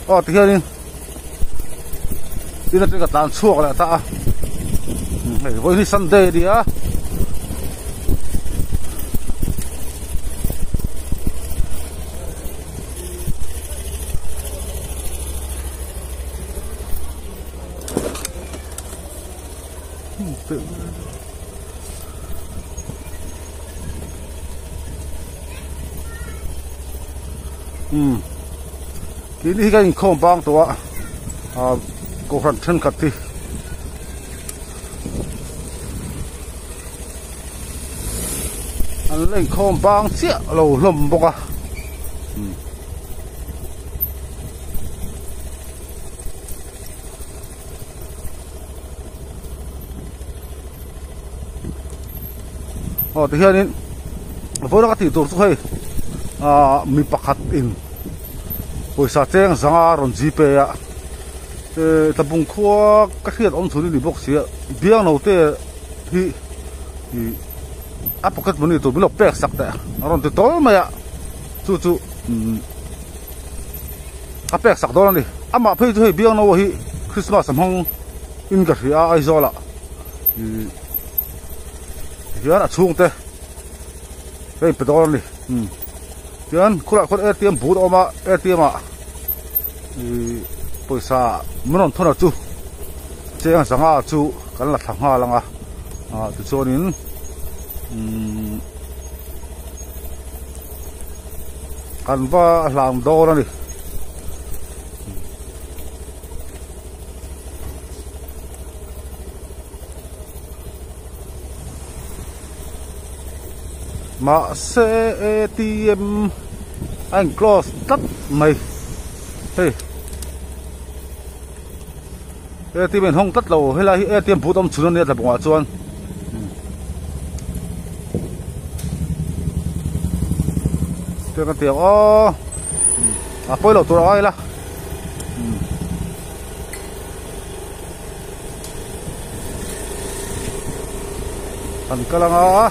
Aw tihianin tin atang ka tlan chhuak leh ta a hei vawiin hi sunday a ni a. Umm tin hi ka inkhawm bang tawh a ah kohhran thenkhat hi an la inkhawm bang chiah lo hlawm bawk a umm. Aw tihianin vawiin ka tih tur chu hei ahh mi pakhat in pawisa cheng zanga rawn gpay a eh tlabung khua ka hriat awm chhun a ni bawk sia biangno te hi ih a pocket money tur min lo pek sak teh a rawn ti tawl mai a chu chu umm a pek sak dawn a ni amah phei chu hei biangno hi christmas a hmang in ka hria a Aizawl ah ih hian a chhungte hei pe dawn a ni umm tichuan khulai ah khuan A T M bur a awm a A T M ah ih pawisa min rawn thawn a chu cheng zanga chu kan la thla nghal ang a ah tichuanin umm kan va hlang dawn a ni. Mahse atm a in close tlat mai hei atm a in hawng tlat lo helai hi atm but awm chhun a nia tlabungah chuan. Tiang ka ti ang aw a pawi loh tur a ngai la. An kal ang a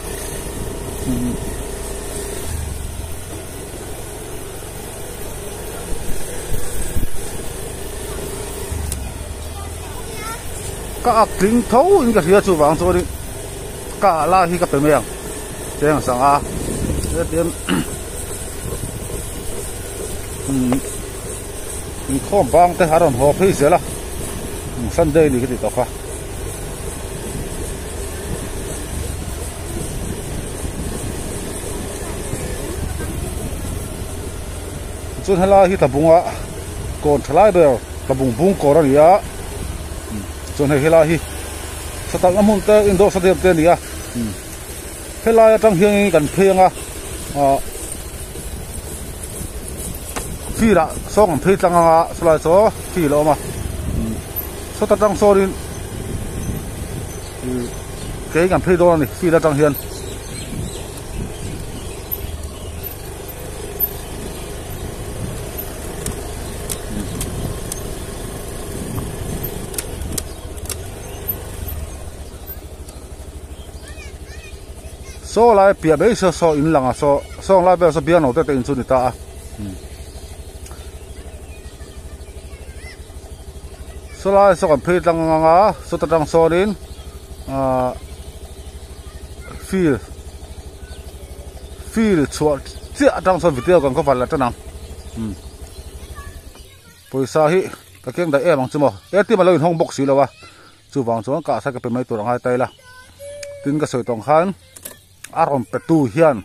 Ka ak tling tho in ka hria chuvang chuanin ka ah lai hi ka pe mai ang cheng sangha hetiang inkhawm bang te a rawn haw phei zel a sunday ni ka tih tawh kha. Chuan helai hi tlabunga kawn tha lai ber tlabung bung kawr a ni a chuan hei helai hi satalhna hmun te indoor stadium te a ni a helai atang hian kan phei anga ah field ah sawng an phei tlang anga sawlai saw field a awm a sawta tang sawnin ih kei kan phei dawn a ni field atang hian. Saw lai piah mai saw saw in lang a saw sawng lai vel saw biangno te te in chu ni ta a saw lai saw kan phei tlang ang a sawta tang sawnin ahh field field chhuah chiah atang sawn video kan cover leh tan ang pawisa hi ka keng daih em ang chu maw atm alo inhawng bawk si lo a chuvang chuan kah sa ka pe mai tur a ngai ta ila tin ka sawi tawng khan a rawn pe tu hian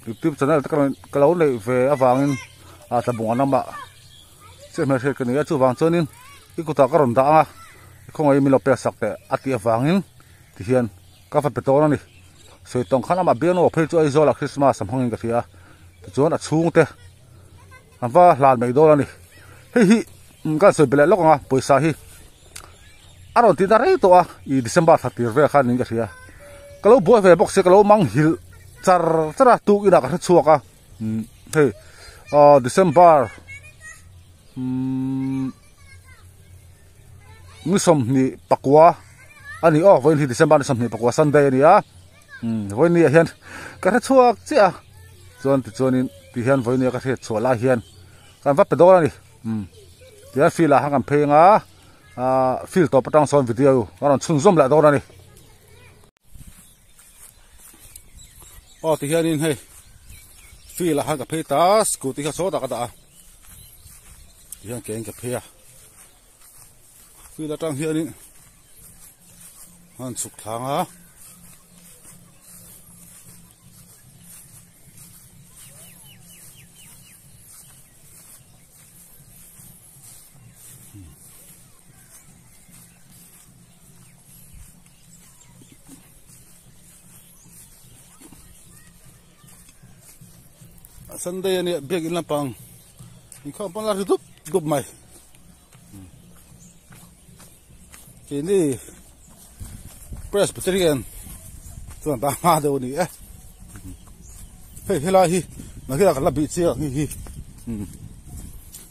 youtube channel te ka lo neih ve avangin a tlabung an awm a chiah hmelhriat ka ni a chuvang chuanin i kutah ka rawn dah ang a khawngaih min lo pek sak teh a tih avangin tihian ka va pe tawn a ni sawi tawng khan amah biangno phei chu Aizawl ah Christmas a hmangin ka hria a tichuan a chhungte an va hlan mai dawn a ni hei hi kan sawi belh lawk ang a pawisa hi a rawn tih na rei tawh a ih December thla tir vel khan niin ka hria ka lo buai ve bawk sia ka lo mang hilh char char a tuk inah ka hre chhuak a hei ah December. Umm ni sawmhnih pakua a ni aw vawiin hi December ni sawmhnih pakua Sunday a ni a umm vawiin ni ah hian ka hre chhuak chiah a chuan tichuanin ti hian vawiin ni a ka hriat chhuah lai hian kan va pe dawn a ni umm tihian field ah khan kan phei anga ahh field tawp atang sawn video a rawn chhunzawm leh dawn a ni. Aw ti hianin hei field ah khan ka phei ta scooty kha sawtah ka dah a ti hian ke in ka phei a field atang hianin an chhuk thlang a. Sunday ania biakin lampang inkhawm pawn a ri dup dup mai keini Presbyterian chuan ta hma deuh a ni e hei helai hi nakinah kan la bih chiang ang hei hi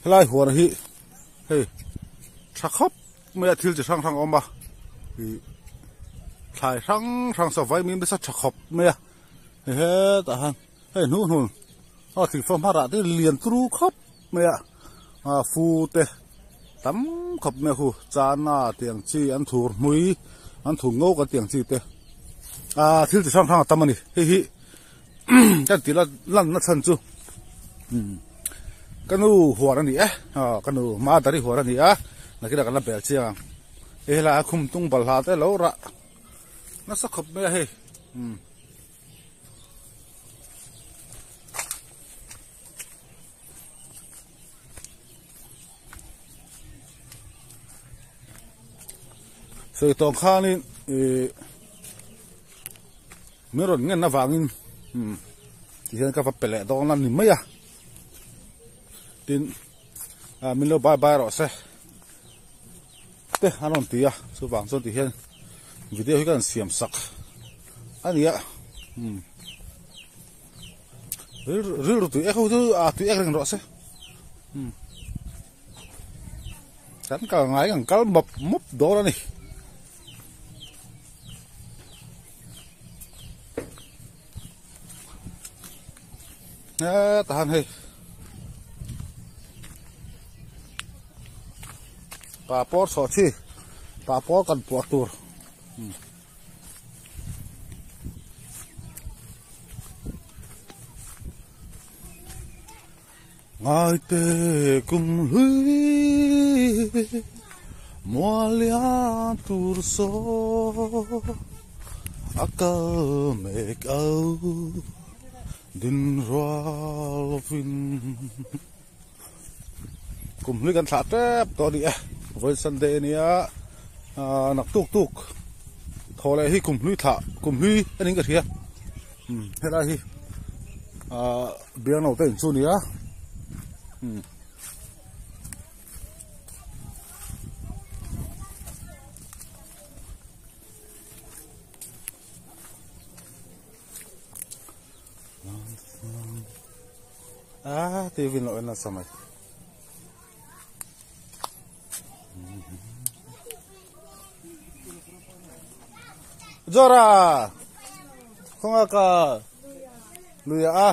helai huan hi hei tha khawp mai a thil chi hrang hrang a awm a ih thlai hrang hrang saw vaimim nasa tha khawp mai a hei hetah hian hei hnuh hnun a thingfang hma rah te lian turu khawp mai a ah fu te tam khawp mai a khu chana tih ang chi an thur hmui an thur ngo kan tih ang chi te ah thil chi hrang hrang a tam a ni hei hi kan tih lan na chhan chu ka nu huan a ni e aw ka nu mother-i huan a ni a nakinah kan la bel chiang ang hei helaiah khum tung balhla te lo rah nasa khawp mai a hei umm. Sawi tawng khanin ih min rawn ngen avangin umm tihian ka va pe leh dawn a ni mai a tin ah min lo bye bye rawh se te an rawn ti a chuvang chuan tihian video hi ka rawn siam sak a ni a umm rilru tui ek ho chu ah tui ek reng rawh se umm kan kal ngai kan kal mawp mawp dawn a ni. Hetah hian hei papawr chhuah chi papawr kan puah tur. Ngaite kum hlui mualian tur saw a kal mek au din rual lovin kum hlui kan thlah tep tawh a ni e vawiin Sunday a nia ah naktuk tuk thaw leh hi kum hlui thlah kum hlui a niin ka hria helai hi ah. Biangno te in chu nia umm. Ah TV in lo en nasa mai. Zora khawnga ka lui a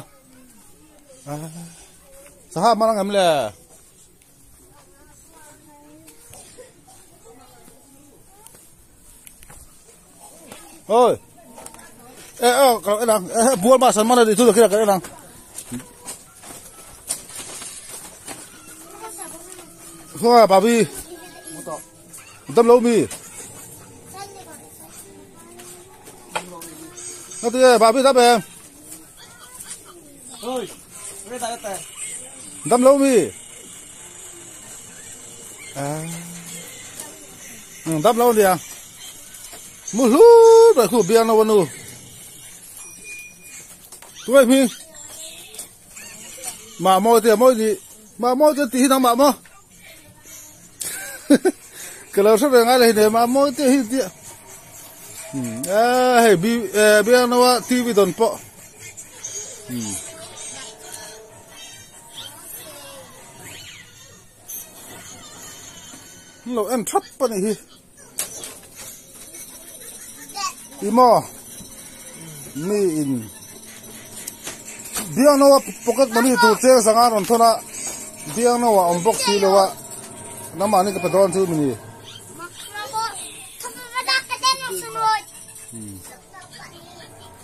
sangha man ang em le ôi ê ơ cậu cái đằng buôn mà sân mà đi thu được cái đằng Khawnga babi dam lo mi Nó tươi babi dam em Dam lo mi À Dam lo nia Mu hlu bai khu biang no nu Tuai mi Mah mawi te mawi ni mah mawi te tih hi nangmah maw ka lo hre ve ngai lo hi ne mah mawi te hi tia a hei bi biang nawa tv dawn pawh An lo en thap a nih hi. I maw mi in biangno a pocket money tur cheng sanga rawn thawn a biangno a awm bawk si lo a nangmahni ka pe dawn chu mi ni.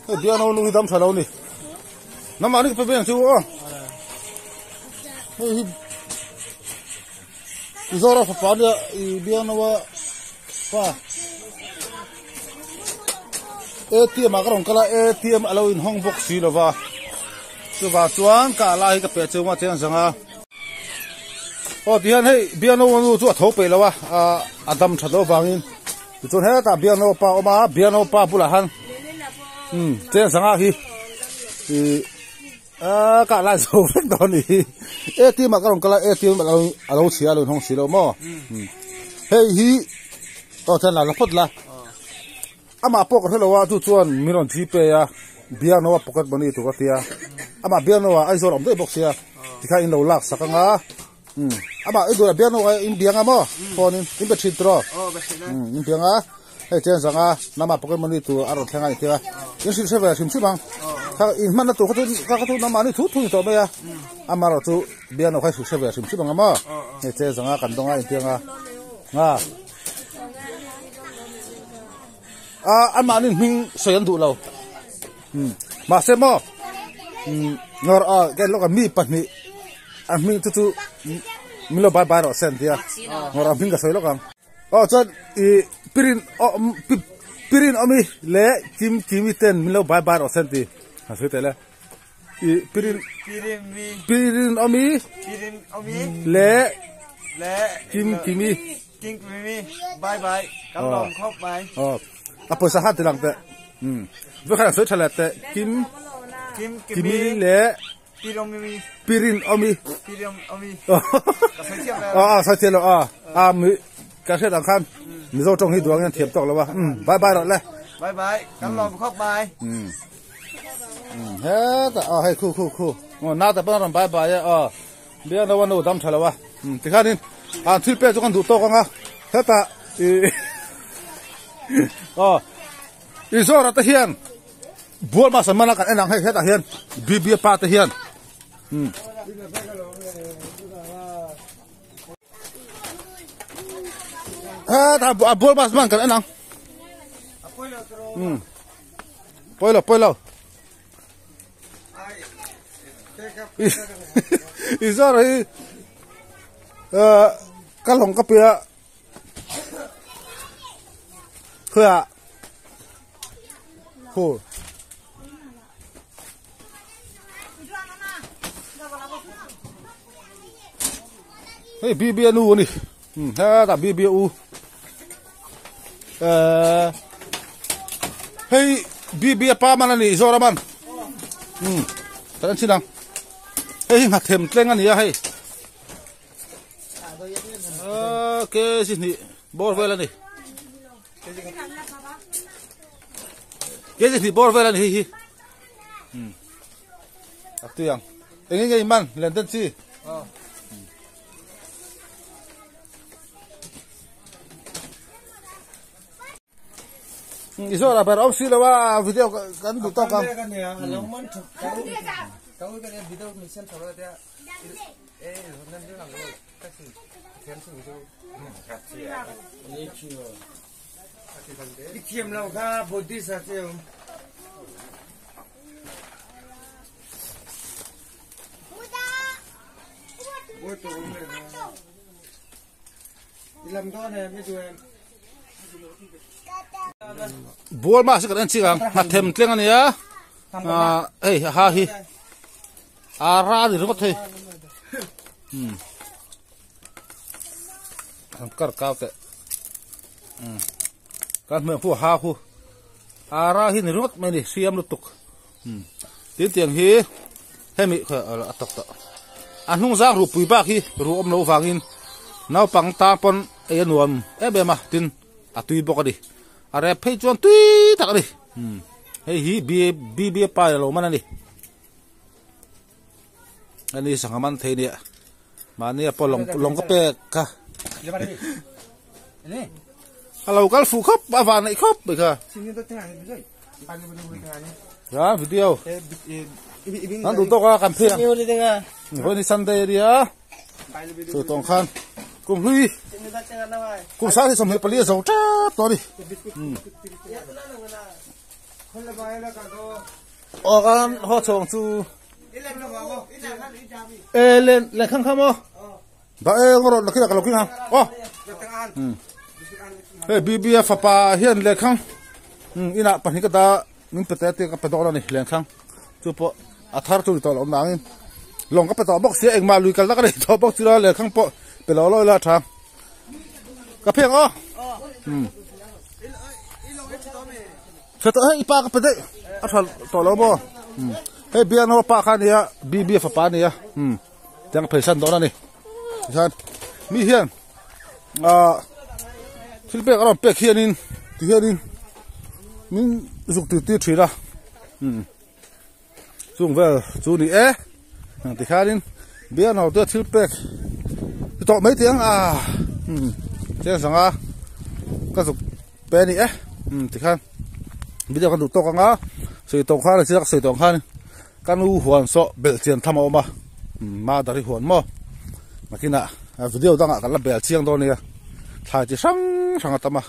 Hei biangno nu hi dam tha lo ni nangmahni ka pe ve ang chu aw hei hi Zora fapa nia i biangno a pa ATM ah ka rawn kal a ATM a lo inhawng bawk si lo va chuvang chuan ka lai hi ka peh cheu a chiang zang a aw tihian hei biangno nu chu a tho peih lo a a dam that loh avangin tichuan hetah biangno pa a awm a biangno pa bulah han umm chiang zanga hi ih Aaa ka lai zo vek dawn ni hi ATM ah ka rawn kal a ATM a lo a lo chhia a lo inhawng si lo maw hei hi aw chuan la la phawt la amah pawh ka hre lo a chu chuan min rawn gpay a biangno a pocket money tur ka tia amah biangno ah Aizawl a awm daih bawk sia tikhan in lo lak sak anga amah i duh biangno ah in biang a maw phone in in be thin tawh rawh in biang a. Hei chen zanga nama pocket money tur a rawn thleng a intir a, in hrilh hre ve hrim hrim ang. Kha in hmanna tur kha chu kha kha chu namahni thu thu ni tawh mai a, amaherawh chu biakno kha i hrilh hre ve hrim hrim ang a maw. Hei chen zanga kan dawng a intir anga nga a anmahni hming sawi an duh lo mahse maw ngawr a ken lawk a mi pahnih a hming chu chu min lo bye bye rawh se an tia ngawr a hming ka sawi lawk ang. Aw chuan ih pirin aw pirin awmi leh kim kimi ten min lo bye bye rawh se an ti han sawi teh le ih pirin pirin awmi leh kim kimi kim kimi bye bye kan lawm khawp mai aw a pawisa khan ti lang teh um vekhan an sawi tha leh teh kim kimi leh Pirin awmi. A sawi thiam lo a a mi ka hriat ang khan Mizo tawng hi duang hian thiam tawk lo a bye bye rawh le. Bye bye kan lawm khawp mai. Hetah aw hei khu khu khu nau te pawn a rawn bye bye e aw biak lo a nu dam tha lo a tikhanin an thil pek chu kan duh tawk ang a hetah i aw i zawrah te hian Bual hmasa mana kan en ang hei hetah hian BB pa te hian um hetah a bual hmasa man kan en ang um pawilo pawilo i zar hi ka lawng ka pia Khawiah khu hei BB a nu a ni hetah BB a u ehh hei BB a pa man a ni Zoraman kan en chhin ang hei hi nghathem tleng a ni a hei. Kg hnih bawr vel a ni kg hnih bawr vel a ni hei hi a tui ang eng nge man len den chi i zawrah ber awm si lo a video kan duh tawk ang Thiam lo kha Buddhist a chiu. Bual ma se kan en chik ang hnathhem tleng a nia hei a ha hi. A ra a ni ringawt hei umm an kar kau teh umm kan hmuh ang ha khu a ra hi ni ringawt mai a ni hriam lutuk umm tin tiang hi hemi a tawk tawh a hnung zang ruh pui bak hi ruh awm loh vangin naupang tan pawn ei a nuam em em a tin a tui bawk a ni a rep phei chuan tui tak a ni umm hei hi B B pa lo man a ni. Ani sangha man thei nia mahni a pawh lawng lawng ka pek kha. A lo kal fuh khawp a van neih khawp mai kha. Ya video. Kan duh tawk a kan phei ang. Vawiin hi Sunday a nia. Chu tawng khan kum hlui kum sang hi 24 a zo tep tawh a ni. Aw kan haw chhawng chu e len len khang kha maw. Da e ngawrh nakin ah ka lo keng ang aw hei BB a fapa hian lehkhang inah pahnih ka dah min pe teh a tia ka pe dawn a ni lehkhang chu pawh a thar chu ni tawh loh nangin lawng ka pe tawh bawk sia engmah lui kalna ka nei tawh bawk chula lehkhang pawh pe lo lo ila a tha ka pheng aw tha tawh hei i pa ka pe daih a tha tawh lo maw hei biakna pa kha a nia BB a fapa a nia. Tiang pheisan dawn a ni tihian mi hian ah thil pek a rawn pek hianin tihianin min zuk tir tir thin a umm chung vel chu ni e tikhianin bial no te thil pek ti tawh mai teh ang a umm chiang zanga ka zuk pe a ni e umm tikhian video kan duh tawk ang a sawi tawh khan a chiang sawi tawh ang khan. Ka nu huan saw belh chian tham a awm a, Mother-i huan maw? Nakinah video dangah kan la bel chiang dawn nia, thlai chi hrang hrang a tam a.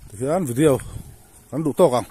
Tihian video kan duh tawk ang.